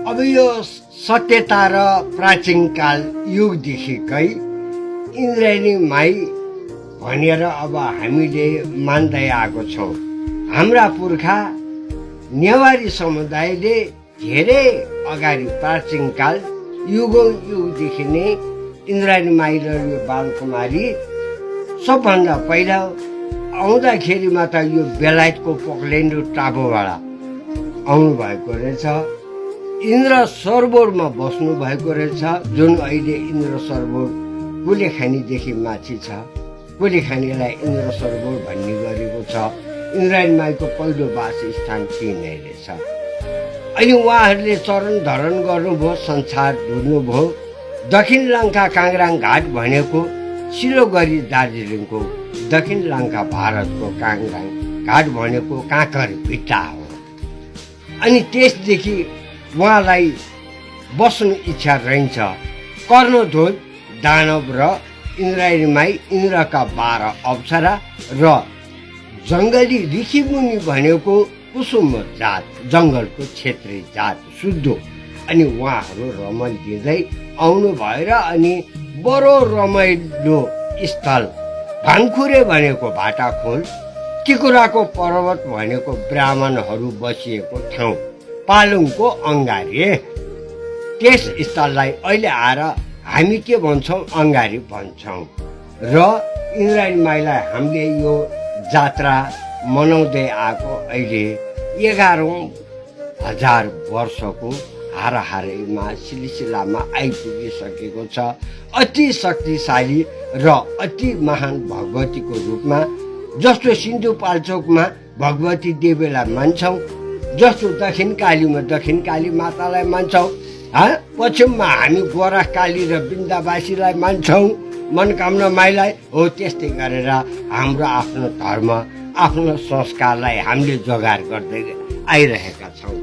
अब यो सत्यता र प्राचीन काल युगदेखिकै इन्द्रायणी माई भनेर अब हामीले मान्दै आएको छौँ। हाम्रा पुर्खा नेवारी समुदायले धेरै अगाडि प्राचीन काल युगौँ युगदेखि नै इन्द्रायणी माई र यो बालकुमारी सबभन्दा पहिला आउँदाखेरिमा त यो बेलायतको पोकल्यान्ड टापुबाट आउनुभएको रहेछ। इन्द्र सरोवरमा बस्नु भएको रहेछ, जुन अहिले इन्द्र सरोवर कुलेखानीदेखि माथि छ। कुलेखानीलाई इन्द्र सरोवर भन्ने गरेको छ। इन्द्रायणी माईको पहिलो वासस्थान त्यही नै रहेछ। अनि उहाँहरूले चरण धरण गर्नुभयो, संसार ढुल्नुभयो। दक्षिण लङ्का काङ्ग्राङ घाट भनेको सिलगढी दार्जिलिङको, दक्षिण लङ्का भारतको काङ्ग्राङ घाट भनेको काँकर भिट्टा हो। अनि त्यसदेखि उहाँलाई बस्नु इच्छा रहन्छ। कर्णध्वज दानव र इन्द्रायणी माई इन्द्रका 12 अप्सरा र जङ्गली ऋषिमुनि भनेको कुसुम जात, जङ्गलको क्षेत्री जात शुद्ध। अनि उहाँहरू रमन दिँदै आउनु भएर अनि बडो रमाइलो स्थल भाङखुरे भनेको भाटाखोल, टिकुराको पर्वत भनेको ब्राह्मणहरू बसिएको ठाउँ, पालुङको अङ्गारे। त्यस स्थललाई अहिले आएर हामी के भन्छौँ, अङ्गारी भन्छौँ। र इन्द्रायणी माईलाई हामीले यो जात्रा मनाउँदै आएको अहिले 11,000 वर्षको हाराहारीमा सिलसिलामा आइपुगिसकेको छ। अति शक्तिशाली र अति महान भगवतीको रूपमा, जस्तो सिन्धुपाल्चोकमा भगवती देवीलाई मान्छौँ, जस्तो दक्षिण कालीमा दक्षिण काली मातालाई मान्छौँ, पश्चिममा हामी गोरखकाली र वृन्दावासीलाई मान्छौँ, मनकामना माईलाई हो। त्यस्तै गरेर हाम्रो आफ्नो धर्म, आफ्नो संस्कारलाई हामीले जोगाड गर्दै आइरहेका छौँ।